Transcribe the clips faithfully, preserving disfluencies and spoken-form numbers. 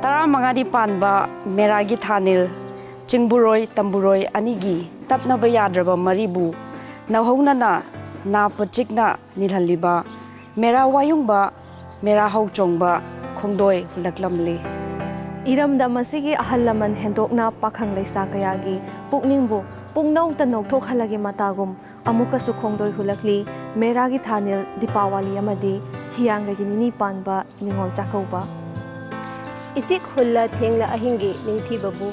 ꯇꯔꯥꯃꯉꯥꯗꯤ ꯄꯥꯟꯕ ꯃꯦꯔꯥꯒꯤ ꯊꯥꯅꯤꯜ, ꯆꯤꯡꯕꯨꯔꯣꯏ ꯇꯝꯕꯨꯔꯣꯏ ꯑꯅꯤꯒꯤ ꯇꯠꯅꯕ ꯌꯥꯗ꯭ꯔꯕ ꯃꯔꯤꯕꯨ ꯅꯧꯍꯧꯅꯅ ꯅꯥ ꯄꯨꯆꯤꯛꯅ ꯅꯤꯜꯍꯜꯂꯤꯕ ꯃꯦꯔꯥ ꯋꯥꯌꯨꯡꯕ, ꯃꯦꯔꯥ ꯍꯧ ꯆꯣꯡꯕ ꯈꯣꯡꯗꯣꯏ ꯍꯨꯜꯂꯛꯂꯝꯂꯤ꯫ ꯏꯔꯝꯗꯝ ꯑꯁꯤꯒꯤ ꯑꯍꯜ ꯂꯃꯟ ꯍꯦꯟꯗꯣꯛꯅ ꯄꯥꯈꯪ ꯂꯩꯁꯥ ꯀꯌꯥꯒꯤ ꯄꯨꯛꯅꯤꯡꯕꯨ ꯄꯨꯡꯅꯧꯇ ꯅꯧꯊꯣꯛꯍꯜꯂꯒꯦ ꯃꯇꯥꯒꯨꯝ ꯑꯃꯨꯛꯀꯁꯨ ꯈꯣꯡꯗꯣꯏ ꯍꯨꯜꯂꯛꯂꯤ ꯃꯦꯔꯥꯒꯤ ꯊꯥꯅꯤꯜ ꯗꯤꯄꯥꯋꯥꯂꯤ ꯑꯃꯗꯤ ꯍꯤꯌꯥꯡꯒꯩꯒꯤ ꯅꯤꯅꯤ ꯄꯥꯟꯕ ꯅꯤꯉꯣꯜ ꯆꯥꯛꯀꯧꯕ꯫ ꯏꯆꯤꯛ ꯍꯨꯜꯂ ꯊꯦꯡꯂ ꯑꯍꯤꯡꯒꯤ ꯅꯤꯡꯊꯤꯕꯕꯨ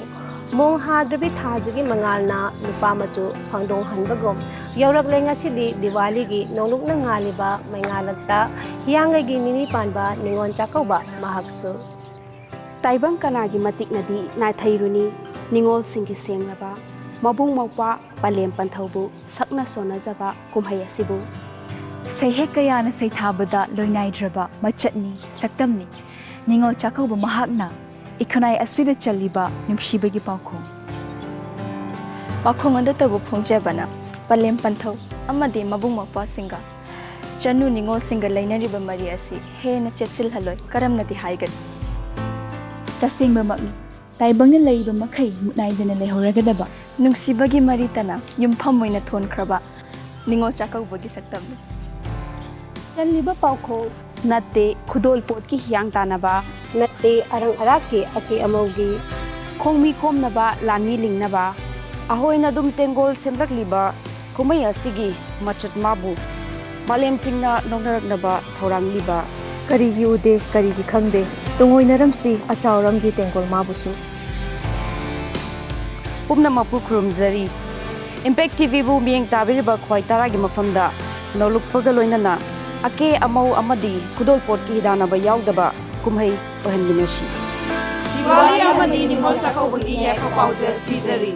ꯃꯣꯡ ꯍꯥꯗ꯭ꯔꯕꯤ ꯊꯥꯖꯒꯤ ꯃꯉꯥꯜꯅ ꯅꯨꯄꯥ ꯃꯆꯨ ꯐꯣꯡꯗꯣꯡꯍꯟꯕꯒꯨꯝ ꯌꯧꯔꯛꯂꯦ ꯉꯁꯤꯗꯤ ꯗꯤꯋꯥꯂꯤꯒꯤ ꯅꯣꯡꯂꯨꯛꯅ ꯉꯥꯜꯂꯤꯕ ꯃꯩꯉꯥꯜꯂꯛꯇ ꯍꯤꯌꯥꯡꯒꯩꯒꯤ ꯅꯤꯅꯤ ꯄꯥꯟꯕ ꯅꯤꯉꯣꯜ ꯆꯥꯛꯀꯧꯕ ꯃꯍꯥꯛꯁꯨ꯫ ꯇꯥꯏꯕꯪ ꯀꯅꯥꯒꯤ ꯃꯇꯤꯛꯅꯗꯤ ꯅꯥꯊꯩꯔꯨꯅꯤ ꯅꯤꯉꯣꯜꯁꯤꯡꯒꯤ ꯁꯦꯡꯂꯕ ꯃꯕꯨꯡ ꯃꯧꯄ꯭ꯋꯥ ꯄꯂꯦꯝ ꯄꯟꯊꯧꯕꯨ ꯁꯛꯅ ꯁꯣꯟꯅꯖꯕ ꯀꯨꯝꯍꯩ ꯑꯁꯤꯕꯨ꯫ ꯁꯩꯍꯦꯛ ꯀꯌꯥꯅ ꯁꯩꯊꯥꯕꯗ ꯂꯣꯏꯅꯥꯏꯗ꯭ꯔꯕ ꯃꯆꯠꯅꯤ, ꯁꯛꯇꯝꯅꯤ꯫ ꯅꯤꯉꯣꯜ ꯆꯥꯛꯀꯧꯕ ꯃꯍꯥꯛꯅ ꯏꯈꯨꯟꯅꯥꯏ ꯑꯁꯤꯗ ꯆꯜꯂꯤꯕ ꯅꯨꯡꯁꯤꯕꯒꯤ ꯄꯥꯎꯈꯣꯡ꯫ ꯄꯥꯎꯈꯣꯡ ꯑꯗꯨꯇꯕꯨ ꯐꯣꯡꯖꯕꯅ ꯄꯂꯦꯝ ꯄꯟꯊꯧ ꯑꯃꯗꯤ ꯃꯕꯨꯡ ꯃꯧꯄ꯭ꯋꯥꯁꯤꯡꯒ ꯆꯅꯨ ꯅꯤꯉꯣꯜꯁꯤꯡꯒ ꯂꯩꯅꯔꯤꯕ ꯃꯔꯤ ꯑꯁꯤ ꯍꯦꯟꯅ ꯆꯦꯠꯁꯤꯜꯍꯜꯂꯣꯏ꯫ ꯀꯔꯝꯅꯗꯤ ꯍꯥꯏꯒꯅꯤ? ꯇꯁꯦꯡꯕꯃꯛꯅꯤ꯫ ꯇꯥꯏꯕꯪꯅ ꯂꯩꯔꯤꯕ ꯃꯈꯩ ꯃꯨꯠꯅꯥꯏꯗꯅ ꯂꯩꯍꯧꯔꯒꯗꯕ꯫ ꯅꯨꯡꯁꯤꯕꯒꯤ ꯃꯔꯤꯇꯅ ꯌꯨꯝꯐꯝ ꯑꯣꯏꯅ ꯊꯣꯟꯈ꯭ꯔꯕ ꯅꯤꯉꯣꯜ ꯆꯥꯛꯀꯧꯕꯒꯤ ꯁꯛꯇꯝꯅꯤ꯫ ꯆꯜꯂꯤꯕ ꯄꯥꯎꯈꯣꯡ꯫ ꯅꯠꯇꯦ ꯈꯨꯗꯣꯜ ꯄꯣꯠꯀꯤ ꯍꯤꯌꯥꯡ ꯇꯥꯟꯅꯕ꯫ ꯅꯠꯇꯦ ꯑꯔꯪ ꯑꯔꯥꯛꯀꯤ ꯑꯀꯦ ꯑꯃꯧꯒꯤ꯫ ꯈꯣꯡꯃꯤ ꯈꯣꯝꯅꯕ, ꯂꯥꯟꯃꯤ ꯂꯤꯡꯅꯕ꯫ ꯑꯍꯣꯏꯅ ꯑꯗꯨꯝ ꯇꯦꯡꯒꯣꯜ ꯁꯦꯝꯂꯛꯂꯤꯕ ꯀꯨꯝꯍꯩ ꯑꯁꯤꯒꯤ ꯃꯆꯠ ꯃꯥꯕꯨ ꯃꯥꯂꯦꯝ ꯇꯤꯡꯅ ꯅꯣꯛꯅꯔꯛꯅꯕ ꯊꯧꯔꯥꯡꯂꯤꯕ꯫ ꯀꯔꯤꯒꯤ ꯎꯗꯦ, ꯀꯔꯤꯒꯤ ꯈꯪꯗꯦ? ꯇꯨꯡꯑꯣꯏꯅꯔꯝꯁꯤ ꯑꯆꯥꯎꯔꯝꯒꯤ ꯇꯦꯡꯒꯣꯜ ꯃꯥꯕꯨꯁꯨ꯫ ꯄꯨꯝꯅꯃꯛꯄꯨ ꯈꯨꯔꯨꯝꯖꯔꯤ꯫ Impact TVꯕꯨ ꯃꯤꯠꯌꯦꯡ ꯇꯥꯕꯤꯔꯤꯕ ꯈ꯭ꯋꯥꯏ ꯇꯔꯥꯒꯤ ꯃꯐꯝꯗ ꯅꯣꯂꯨꯛꯄꯒ ꯂꯣꯏꯅꯅ ꯑꯀꯦ ꯑꯃꯧ ꯑꯃꯗꯤ ꯈꯨꯗꯣꯜꯄꯣꯠꯀꯤ ꯍꯤꯗꯥꯟꯅꯕ ꯌꯥꯎꯗꯕ ꯀꯨꯝꯍꯩ ꯑꯣꯏꯍꯟꯃꯤꯟꯅꯁꯤ꯫ ꯗꯤꯋꯥꯂꯤ ꯑꯃꯗꯤ ꯅꯤꯉꯣꯜ ꯆꯥꯛꯀꯧꯕꯒꯤ ꯌꯥꯏꯐ ꯄꯥꯎꯖꯦꯜ ꯄꯤꯖꯔꯤ꯫